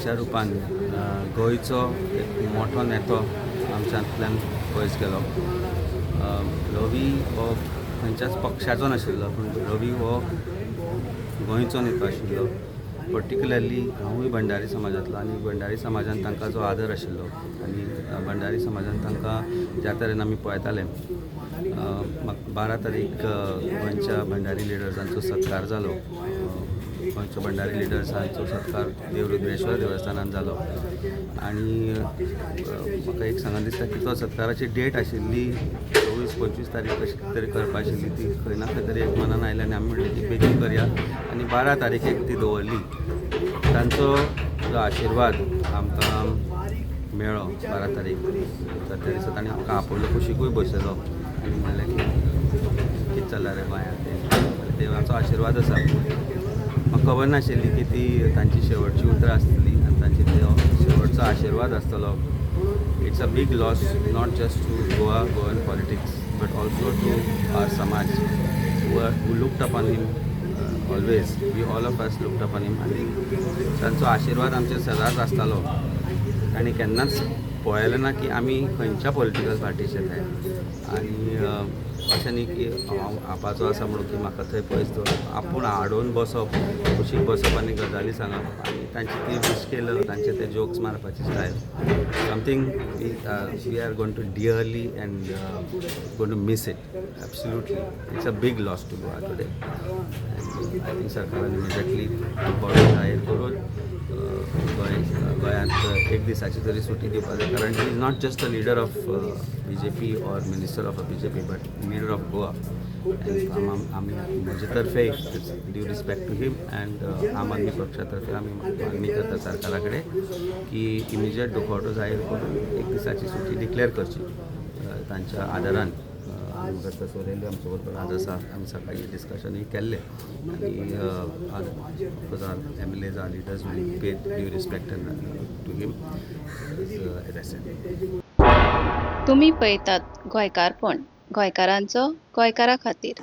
हांच्या रुपान गोंयचो एक मोठो नेतो आमच्यांतल्यान पयस गेलो. रवी हो खंयच्याच पक्षाचो नाशिल्लो, पूण रवी हो गोंयचो नेतो आशिल्लो. पर्टिक्युलरली हांवूय भंडारी समाजांतलो आनी भंडारी समाजान तांकां जो आदर आशिल्लो आनी भंडारी समाजान तांकां ज्या तरेन आमी पळयताले, 12 तारीख गोंयच्या भंडारी लिडर्सांचो सत्कार जालो. गोंयचो भंडारी लिडर्सांचो सत्कार देव रुद्रेश्वर देवस्थानान जालो आनी म्हाका एक सांगन दिसता की तो सत्काराची डेट आशिल्ली 24-25 तारीख कशी तरी करपा आशिल्ली. ती खंय ना खंय तरी एक मनान आयली आनी आमी म्हणलें की बेगीन करया आनी 12 तारखेक ती दवरली. तांचो जो आशिर्वाद आमकां मेळ्ळो 12 तारीख, तर त्या दिसा तांणी आमकां आपयलो, कुशिकूय बसयलो आनी म्हणलें की कितें चल्लां रे गोंयांत तें. देवाचो आशिर्वाद आसा. म्हाका खबर नाशिल्ली की ती तांची शेवटची उतरां आसतली आनी तांची तो शेवटचो आशिर्वाद आसतलो. It's a big loss, not just to Goa, Goan politics, but also to our समाज who looked upon him always. We, all of us, looked upon him. आनी तांचो आशिर्वाद आमचेर सदांच आसतालो. तांणी केन्नाच पळयलें ना की आमी खंयच्या पॉलिटिकल पार्टीचे ते आनी अशें न्ही की हांव आपाचो आसा म्हणून की म्हाका थंय पयस दवरप. आपूण हाडून बसप, कुशीक बसप आनी गजाली सांगप आनी तांची ती मिश्केल, तांचे ते जोक्स मारपाची style, something we are going to dearly and going to miss it. Absolutely, it's a big loss to Goa today and I think सरकारान इमिजिएटली बरो जाहीर करून गोंय गोंयांत एक दिसाची तरी सुटी दिवपाक जाय, कारण he is not just a leader of BJP or minister of a BJP, but leader of Goa. आमी म्हजे तर्फे, due respect to him and आम आदमी पक्षा तर्फे, आमी मागणी करता सरकारा कडेन की इमिजिएट दुखवटो जाहीर करून एक दिसाची सुटी डिक्लेअर करची तांच्या आदारान. आमी करता सोरेल आमचे बरोबर आज आसा. आमी सकाळी डिस्कशनूय केल्लें आनी of course our MLAs, our leaders will pay due respect to him, as I said. तुमी पळयतात गोंयकारपण, गोंयकारांचो गोंयकारा खातीर.